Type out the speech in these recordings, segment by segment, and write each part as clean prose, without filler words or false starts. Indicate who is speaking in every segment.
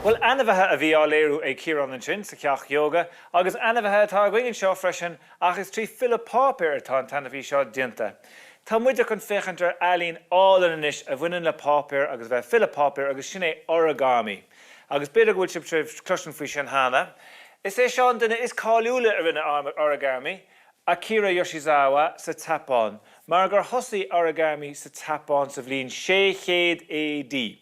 Speaker 1: Bhuel, ainmhithe a bhí á léiriú ag Ciarán ansin sa cheacht ióga, agus ainmhithe atá againn anseo freisin ach is trí filleadh páipéir atá an t-ainmhí seo déanta. Tá muide chun féachaint ar ealaín álainn anois a bhaineann le páipéar agus a bheith ag filleadh páipéir agus sin é origami. Agus b'fhéidir go bhfuil sibh tar éis cloisint faoi sin cheana. Is é seo an duine is cáiliúla a rinne origami, Akira Yoshizawa sa tSeapáin, mar gur thosaigh origami sa tSeapáin sa bhliain 600 AD.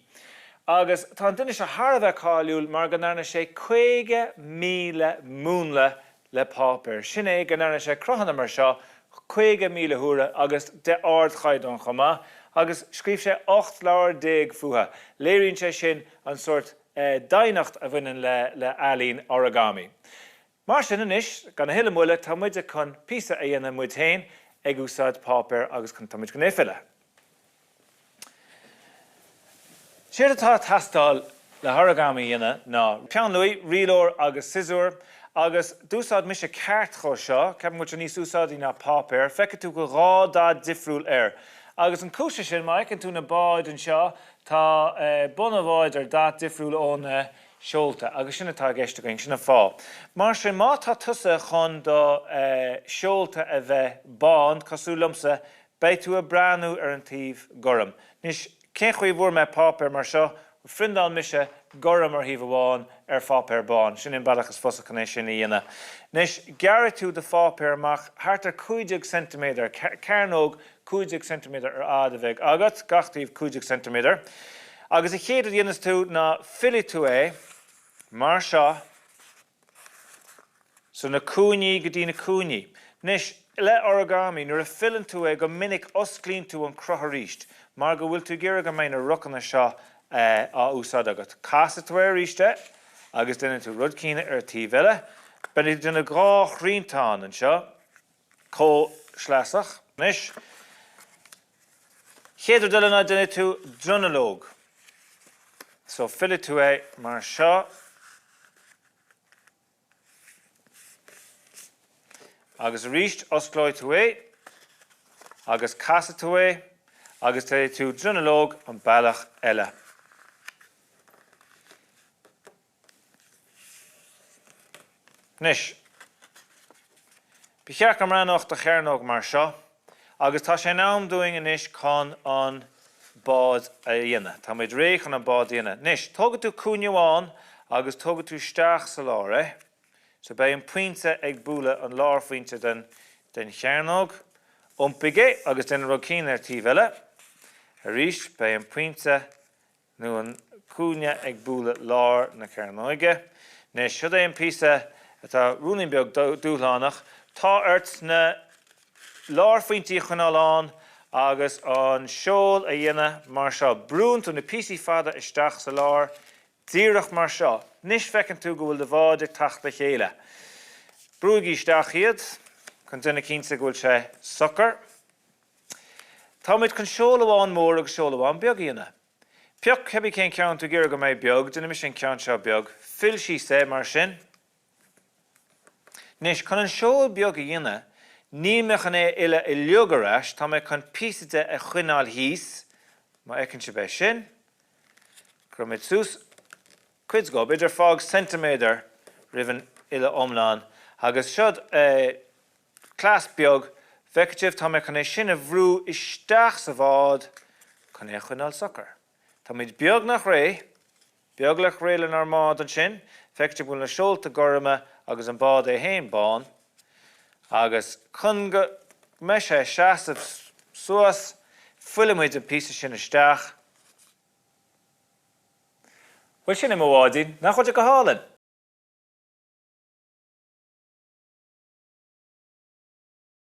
Speaker 1: Agus tá an duine seo thar a bheith cáiliúil mar go ndearna sé 50,000 múnla le páipéar. Sin é go ndearna sé cruthanna mar seo 50,000 huaire agus de ardchaighdeán chomh maith, agus scríobh sé 18 leabhar fúthu. Léiríonn sé sin an sórt doimhneacht a bhaineann le ealaín origami. Mar sin anois, gan a thuilleadh moille, tá muide chun píosa a dhéanamh muid féin ag úsáid páipéar agus tá muid chun é a filleadh. Séard atá ag teastáil le horigami a dhéanamh ná peann luaidhe, rialóir agus siosúr agus d'úsáid mise cairt dhó seo, ceapaim go bhfuil sé níos úsáidí ná páipéar, feicfidh tú go bhfuil dhá dath difriúil air. Agus an cúis leis sin, má fheiceann tú na báid anseo, tá bun an bháid ar dath difriúil ó na seolta agus sin atá i gceist againn, sin an fáth. Mar sin, má tá tusa chun do sheolta a bheith bán, cosúil liomsa, Beidh tú ag breathnú ar an taobh gorm. Anois, cén chaoi a bhfuair mé páipéar mar seo? Phriondáil mise gorm ar thaobh amháin ar pháipéar bán. Sin é an bealach is fusa chun é sin a dhéanamh. Anois, gearrfaidh tú do pháipéar amach thart ar 15 ceintiméadar, cearnóg 15 ceintiméadar ar fhad a bheidh agat, gach taobh 15 ceintiméadar. Agus an chéad rud a dhéanfas tú ná fillfidh tú é mar seo. So na cúinní go dtí na cúinní. Anois, le origami, nuair a filleann tú é, go minic osclaíonn tú an cruth arís, mar go bhfuil tú ag iarraidh go mbeidh na rocanna seo á úsáid agat. Casfaidh tú é arís é agus déanfaidh tú rud céanna ar an taobh eile. Beidh tú ag déanamh dhá thriantán anseo, comhshleasach. Anois, chéad rud eile ná déanfaidh tú dronuilleog. So fillfidh tú é mar seo. Agus arís, osclóidh tú é agus casfaidh tú é agus déanfaidh tú dronuilleog an bealach eile. Anois, ba cheart go mbreathnódh do chearnóg mar seo. Agus tá sé in am dúinn anois chun an bád a dhéanamh. Tá muid réidh chun an bád a dhéanamh. Anois, tógfaidh tú cúinne amháin agus tógfaidh tú isteach sa lár é. So beidh an pointe ag bualadh an lárphointe den den chearnóg. Iompaigh é agus déan an rud céanna ar taobh eile. Arís, beidh an pointe nó an cúinne ag bualadh lár na cearnóige. Anois, siod é an píosa atá ruainnín beag dúshlánach. Tá ort na lárphointí a choinneáil ann agus an seol a dhéanamh mar seo. Brúnn tú na píosaí fada isteach sa lár, díreach mar seo. Anois feiceann tú go bhfuil do bhád ag teacht le chéile. Brúigí isteach iad chun déanamh cinnte go bhfuil sé socair. Táimid chun seol amháin mór agus seol amháin beag a dhéanamh. Pioc cibé cén ceann tú ag iarraidh go mbeidh beag, déanfaidh mise an ceann seo beag. Fill síos é, mar sin. Anois, chun an seol beag a dhéanamh, níl mé chun é a fhilleadh uilig ar ais, tá mé chun píosa de a choinneáil thíos, má fheiceann sibh é sin. Cuirfimid suas cuid dhó, b'fhéidir fág ceintiméadar roimh an fhilleadh iomlán, agus siod é. Cleas beag, feicfidh sibh, tá mé chun é sin a bhrú isteach sa bhád chun é a choinneáil socair. Táimid beagnach réidh, beagnach réidh lenár mbád ansin. Feicfidh sibh go bhfuil na seolta gorma agus an bád é féin bán. Agus chun go mbeidh sé ag seasamh suas, fillfimid an píosa sin isteach. Bhuel, sin é mo bháidín, nach bhfuil sé go hálainn?